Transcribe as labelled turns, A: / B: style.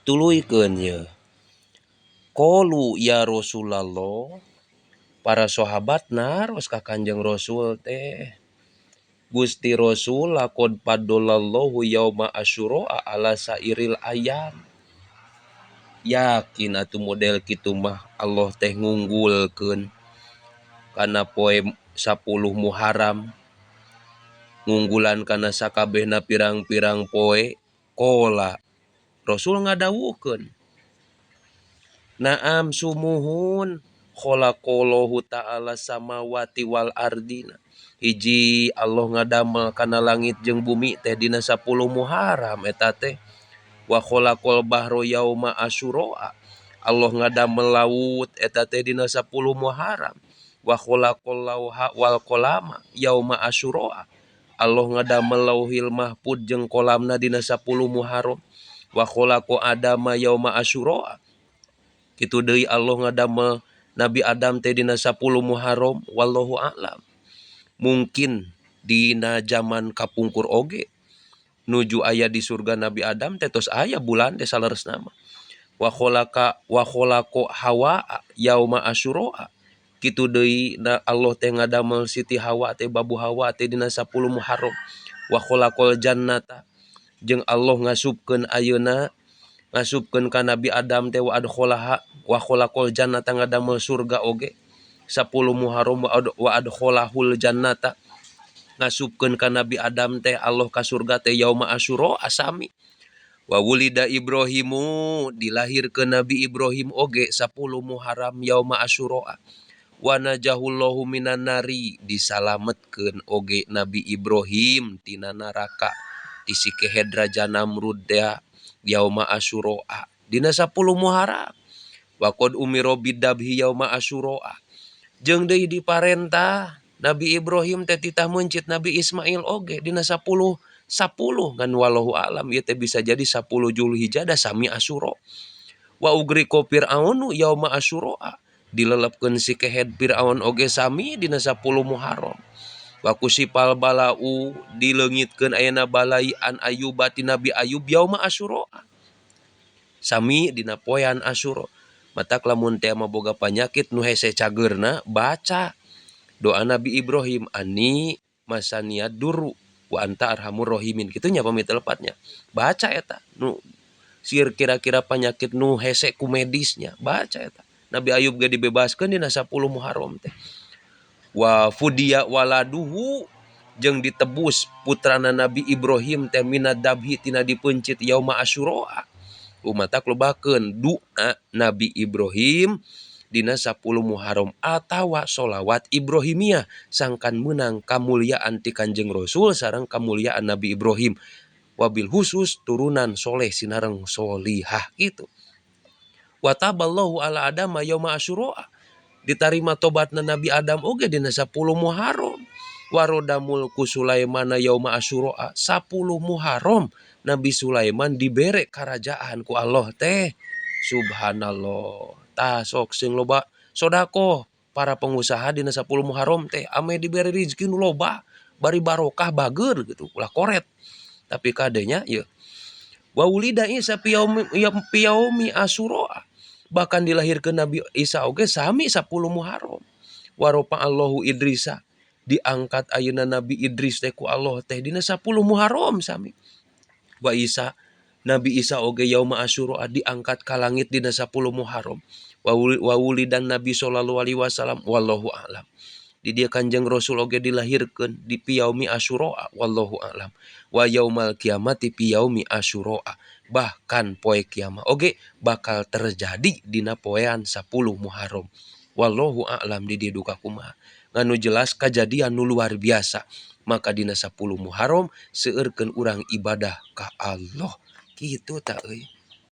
A: Tuluykeun yeuh. Qalu ya Rasulullah, para sahabat naros ka Kanjeng Rasul teh. Gusti Rasul, laqad faddalallahu yauma Asyura ala sairil ayyam. Yakin atuh model kitu mah Allah teh ngunggulkeun kana poe 10 Muharram, ngunggulan kana sakabehna pirang-pirang poe. Qala, Rasul ngadawuhkeun, na'am, sumuhun, khalaqallahu ta'ala samawati wal ardina, hiji Allah ngadamel kana langit jeung bumi teh dina 10 Muharram eta teh. Wa khalaqal bahra yauma Asyura, Allah ngadamel laut eta teh dina 10 Muharram. Wa khalaqal lauha wal qalama yauma Asyura, Allah ngadamel Lauhil Mahfud jeung kolamna dina 10 Muharram. Wa khalaqa Adama yauma Asyura, kitu deui Allah ngadamel Nabi Adam teh dina 10 Muharram. Wallahu a'lam, mungkin dina zaman kapungkur oge nuju aya di surga Nabi Adam teh tos aya bulan teh saleresna mah. Wa khalaqa wa khalaqa Hawa yauma Asyura, kitu deui na Allah teh ngadamel Siti Hawa teh, Babu Hawa teh dina 10 Muharram. Wa khalaqal jannata, jeung Allah ngasupkeun ayeuna, ngasupkeun ka Nabi Adam teh, wa adkhalaha, wa khalaqal jannata, ngadamel surga oge 10 Muharram, wa adkhalahul jannata, ngasupkeun ka Nabi Adam teh Allah ka surga teh yauma Asyura asami. Wa wulida Ibrahimu, dilahirkeun Nabi Ibrahim oge 10 Muharram yauma Asyura. Wa najahullahu minan nari, disalametkeun oge Nabi Ibrahim tina neraka ti si kehed Raja Namrud teh yauma Asyura, dina 10 Muharram. Wa qad umira bidzabhi yauma Asyura, jeung deui diparentah Nabi Ibrahim teh titah meuncit Nabi Ismail oge dina 10 10, ngan wallahu alam ieu teh bisa jadi 10 Julhijjah da sami Asyura. Wa ugriqa Fir'aunu yauma Asyura, dilelepkeun si kehed Fir'aun oge sami dina 10 Muharram. Wa kusyifal bala'u, dileungitkeun ayeuna balai an Ayyuba, ti Nabi Ayub, yauma Asyura, sami dina poean Asyura. Matak lamun teh mah boga panyakit nu hese cageurna, baca doa Nabi Ibrahim, anni masaniyad durru wa anta arhamur rahimin, kitu nya pami telepatnya. Baca eta nu sir kira-kira penyakit nu hese ku medisnya, baca eta. Nabi Ayub ge dibebaskeun dina 10 Muharram teh. Wa fudiya waladuhu, jeung ditebus putrana Nabi Ibrahim teh minad dzabhi, tina dipeuncit, yauma Asyura. Matak lobakeun doa Nabi Ibrahim dina 10 Muharram atawa sholawat Ibrahimiyah, sangkan menang kamuliaan ti Kanjeng Rasul sareng kamuliaan Nabi Ibrahim, wabil khusus turunan soleh sinareng solihah gitu. Wa taballahu ala Adam yauma Asyura, ditarima tobatna Nabi Adam oge dina 10 Muharram. Wa radda mulku Sulaiman yauma Asyura, 10 Muharram Nabi Sulaiman dibere kerajaan ku Allah teh. Subhanallah. Tah, sok sing loba sodakoh para pengusaha dina 10 Muharram teh, ame dibere rezeki nu loba bari barokah, bager gitu, ulah koret. Tapi kadenya ya, wa wulida Isa fi yaumi Asyura, bahkan dilahirkan Nabi Isa oge sami 10 Muharram. Wa Allahu Idrisa, diangkat ayeuna Nabi Idris teh ku Allah teh dina 10 Muharram sami. Wa Isa, Nabi Isa oge yauma Asyura diangkat ka langit dina 10 Muharram. Wa wulidan Nabi sallallahu alaihi wasallam, wallahu a'lam, di dia Kanjeng Rasul oge dilahirkeun di fi yaumi Asyura, wallahu a'lam. Wa yaumal kiamati fi yaumi Asyura, bahkan poe kiamat oge bakal terjadi dina poean 10 Muharram, wallahu a'lam. Di dieu duka kumaha, ngan nu jelas kajadian nu luar biasa. Maka dina 10 Muharram seueurkeun urang ibadah ka Allah kitu. Tak euy.